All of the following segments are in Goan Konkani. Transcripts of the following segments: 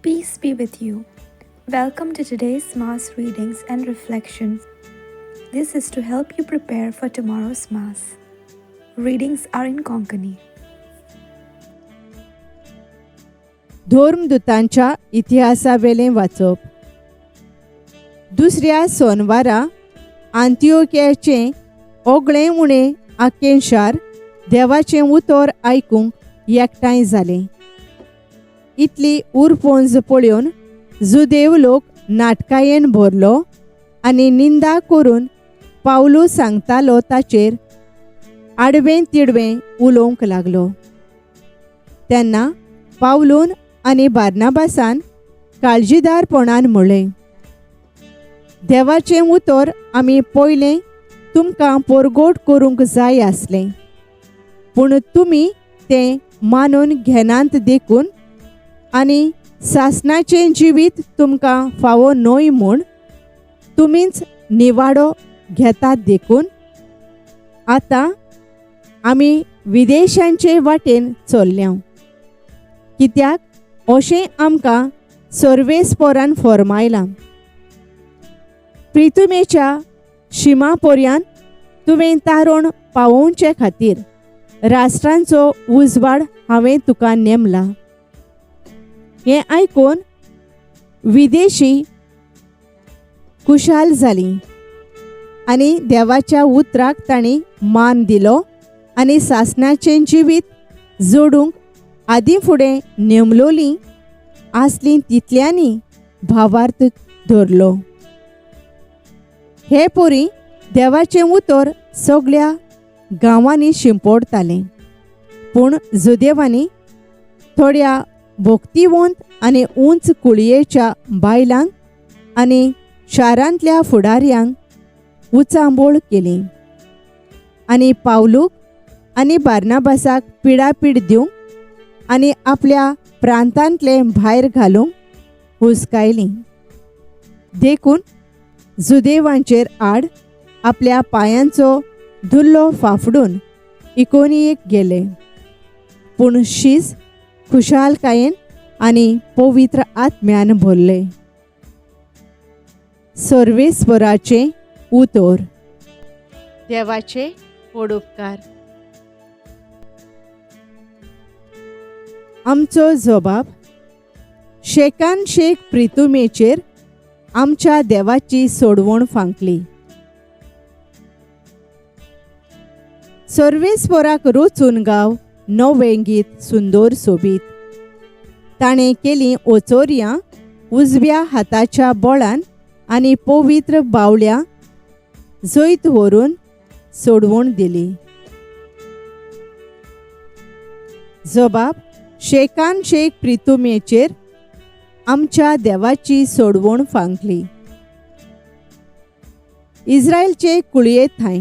Peace be with you. Welcome to today's Mass readings and reflections. This is to help you prepare for tomorrow's Mass. Readings are in Konkani. धर्मदुतांच्या इतिहासावेलें वाचप. दुसऱ्या सोनवारा आंतियोक्याचें ओगळें उणें आख्खें शार देवाचें उतर आयकूंक एकठांय जालें. इतली उरपोंज पळोवन जुदेव लोक नाटकायेन भरलो आनी निंदा करून पावलू सांगतालो ताचेर आडवें तिडवें उलोवंक लागलो. तेन्ना पावलून आनी बार्नाबासान काळजीदारपणान म्हणलें, देवाचें उतर आमी पयलें तुमकां परगोट करूंक जाय आसलें, पूण तुमी तें मानून घेनात देखून आनी सासणाचें जिवीत तुमकां फावो न्हय म्हूण तुमीच निवाडो घेतात देखून आतां आमी विदेशांचे वाटेन चल्ल्या. कित्याक अशें आमकां सर्वेस्पोरान फॉर्मायलां, प्रितुमेच्या शिमा पर्यान तुवें तारण पावोवचे खातीर राष्ट्रांचो उजवाड हांवें तुका नेमला. हें आयकून विदेशी खुशाल जालीं आनी देवाच्या उतराक तांणी मान दिलो आनी सासणाचें जिवीत जोडूंक आदीं फुडें नेमलोलीं आसलीं तितल्यांनी भावार्थ धरलो. हे पोरी देवाचें उतर सगळ्या गांवांनी शिंपडतालें, पूण जुदेवांनी थोड्या भक्तिवंत आनी उंच कुळयेच्या बायलांक आनी शारांतल्या फुडाऱ्यांक उचांबोळ केली आनी पावलूक आनी बार्नाबासाक पिडापीड दिवंक आनी आपल्या प्रांतांतले भायर घालूंक हुसकायलीं. देखून जुदेवांचेर आड आपल्या पांयांचो धुल्लो फाफडून इकोनियेक गेले, पूण शीस खुशालकायेन आनी पवित्र आत्म्यान भरले. सर्वेस्वराचें उतर. देवाचे पडोपकार. आमचो जबाब शेकान शेक प्रितुमेचेर आमच्या देवाची सोडवण फांकली. सर्वेस्वराक रोचून गांव नवें गीत सुंदर सोबीत. ताणें केलीं ओचोरयां उजव्या हाताच्या बोळान आनी पवित्र बावल्या जैत व्हरून सोडवण दिली. जबाब शेकान शेक प्रितुमेचेर आमच्या देवाची सोडवण फांकली. इस्रायलचे कुळये थांय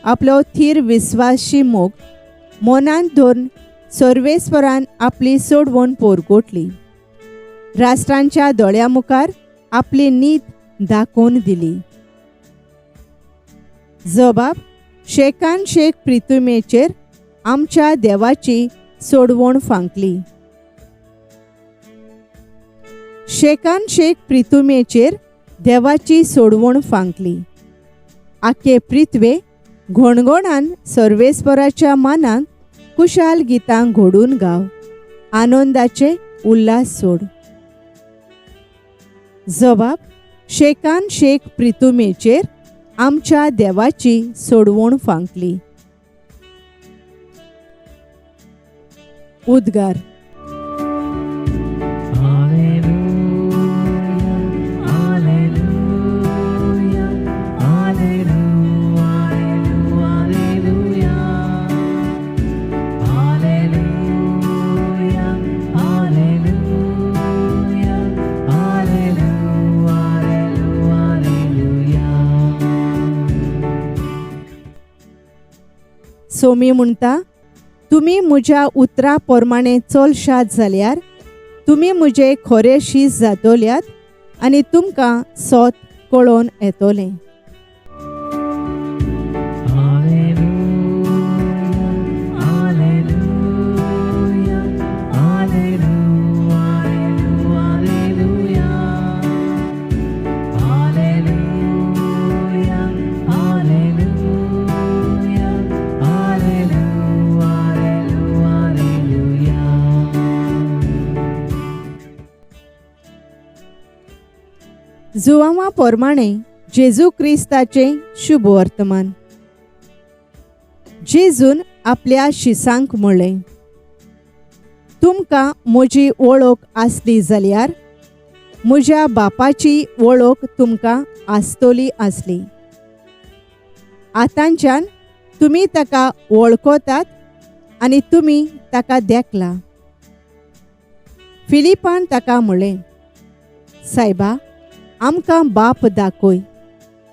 आपलो थीर विस्वासी मोग मनांत धरून सर्वेस्वरान आपली सोडवण पोरगोटली. राष्ट्रांच्या दोळ्या मुखार आपली नीत दाखोवन दिली. जबाब शेकान शेक प्रितुमेचेर आमच्या देवाची सोडवण फांकली. शेकान शेक प्रितुमेचेर देवाची सोडवण फांकली. आखे प्रिथवे घणघणान सर्वेस्वराच्या मानाक कुशाल गितां घडून गाव, आनंदाचे उल्हास सोड. जबाब शेकान शेक प्रितुमेचेर आमच्या देवाची सोडवण फांकली. उद्गार. सोमी म्हणटा, तुमी म्हज्या उतरा प्रमाणे चलशात जाल्यार तुमी म्हजे खरे शीस जातल्यात आनी तुमकां सोत कळोवन येतलें. Alleluia, alleluia, alleluia, alleluia. जुवांवा पोरमाणें जेजू क्रिस्ताचें शुभ वर्तमान. जेजून आपल्या शिसांक म्हणलें, तुमकां म्हजी वळख आसली जाल्यार म्हज्या बापाची वळख तुमकां आसतली आसली. आतांच्यान तुमी ताका वळखतात आनी तुमी ताका देखला. फिलिपान ताका म्हणलें, सायबा, आमकां बाप दाखय,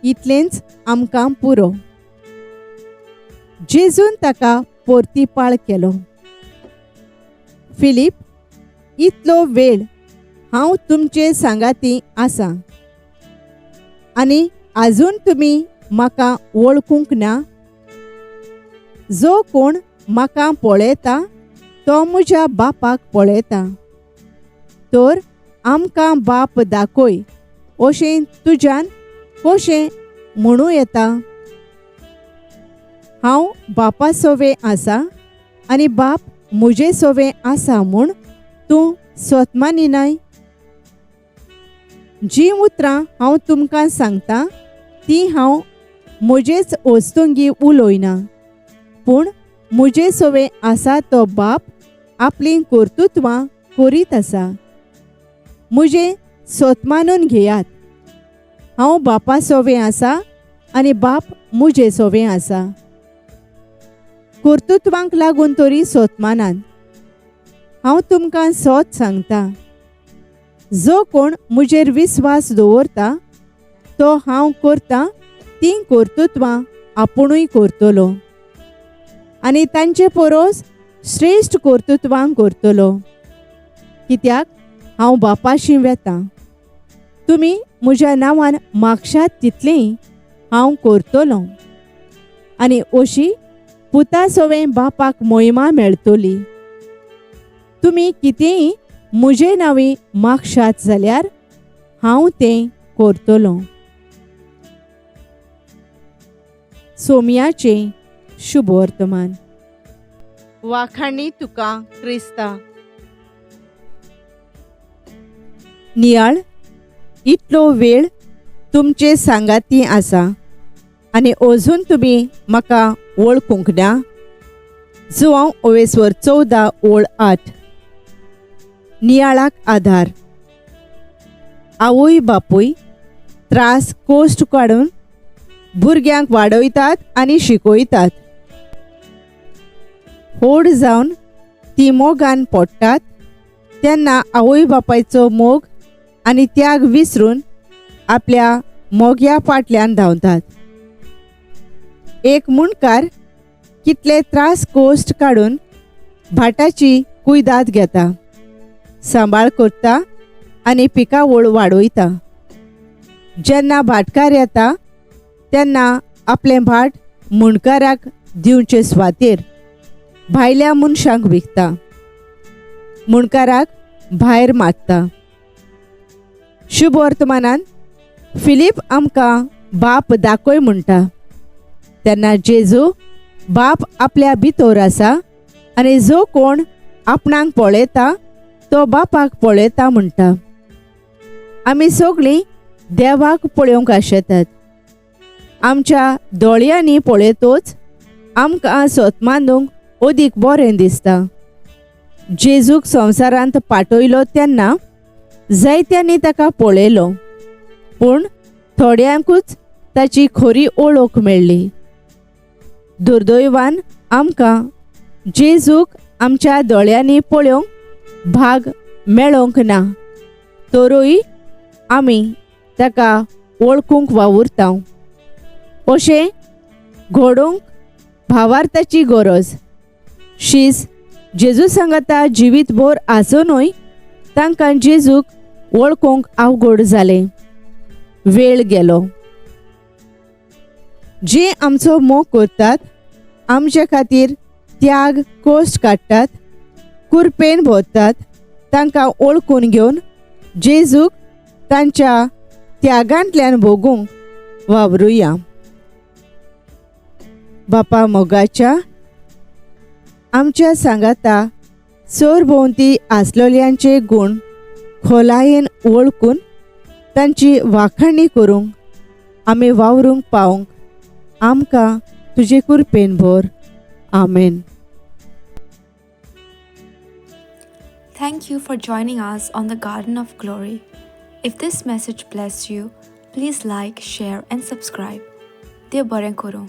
इतलेंच आमकां पुरो. जेजून ताका पोर्तिपाळ केलो, फिलीप, इतलो वेळ हांव तुमचे सांगाती आसा आनी आजून तुमी म्हाका वळखूंक ना? जो कोण म्हाका पळयता तो म्हज्या बापाक पळयता. तर आमकां बाप दाखय अशें तुज्यान कशें म्हणूं येता? हांव बापा सोवे आसा आनी बाप म्हजे सोवे आसा म्हूण तूं स्वतमानिनाय? जीं उतरां हांव तुमकां सांगता तीं हांव म्हजेच वस्तुंगी उलयना, पूण म्हजे सोवे आसा तो बाप आपलीं कर्तुत्वां करीत आसा. म्हजें सोतमानून घेयात, हांव बापा सोवे आसा आनी बाप म्हजे सोवे आसा. कर्तुत्वांक लागून तरी सोतमानान. हांव तुमकां सोत सांगता, जो कोण म्हजेर विस्वास दवरता तो हांव करता तीं कर्तुत्वां आपुणूय करतलो आनी तांचे परोस श्रेश्ठ कर्तुत्वां करतलो, कित्याक हांव बापाशी वेतां. तुमी म्हज्या नांवान मागशात तितलेंय हांव करतलो आनी अशी पुता सवें बापाक मोहिमा मेळटली. तुमी कितेंय म्हजे नांवी मागशात जाल्यार हांव तें करतलो. सोमयाचें शुभ वर्तमान. वाखाणी तुका क्रिस्ता. नियाळ, इतलो वेळ तुमचे सांगाती आसा आनी अजून तुमी म्हाका वळखूंक ना? जुवांव ओवेस्वर 14:8. नियाळाक आधार. आवय बापूय त्रास कोश्ट काडून भुरग्यांक वाडयतात आनी शिकयतात. व्हड जावन ती मोगान पडटात तेन्ना आवय बापायचो मोग आनी त्याग विसरून आपल्या मोग्या फाटल्यान धांवतात. एक मुंडकार कितले त्रास कोश्ट काडून भाटाची कुयदाद घेता, सांबाळ करता आनी पिकावळ वाडयता. जेन्ना भाटकार येता तेन्ना आपलें भाट मुंडकाराक दिवचे सुवातेर भायल्या मनशांक विकता, मुंडकाराक भायर मारता. शुभ वर्तमानान फिलीप आमकां बाप दाखय म्हणटा तेन्ना जेजू बाप आपल्या भितर आसा आनी जो कोण आपणाक पळयता तो बापाक पळयता म्हणटा. आमी सगळीं देवाक पळोवंक आशेतात. आमच्या दोळयांनी पळयतोच आमकां सोतमानूंक अदीक बरें दिसता. जेजूक संवसारांत पाठयलो तेन्ना जायत्यांनी ताका पळयलो, पूण थोड्यांकूच ताची खरी ओळख मेळ्ळी. दुर्दैवान आमकां जेजूक आमच्या दोळ्यांनी पळोवंक भाग मेळोंक ना, तरूय आमी ताका वळखूंक वावुरता. अशें घडोवंक भावार्थाची गरज. शीस जेजू सांगाता जिवीतभर आसुनूय तांकां जेजूक वळखूंक अवघड जालें. वेळ गेलो. जे आमचो मोग करतात, आमचे खातीर त्याग कोश्ट काडटात, कुरपेन भरतात, तांकां ओळखून घेवन जेजूक तांच्या त्यागांतल्यान भोगूंक वावरुया. बापा मोगाच्या आमच्या सांगाता सरभोंवती आसलेल्यांचे गूण खोलायेन वळखून तांची वाखाणी करूंक आमी वावरूंक पावंक आमकां तुजे कृपेन भर. आमेन. Thank you for joining us on the Garden of Glory. If this message blessed you, please like, share, and subscribe. देव बरें करूं.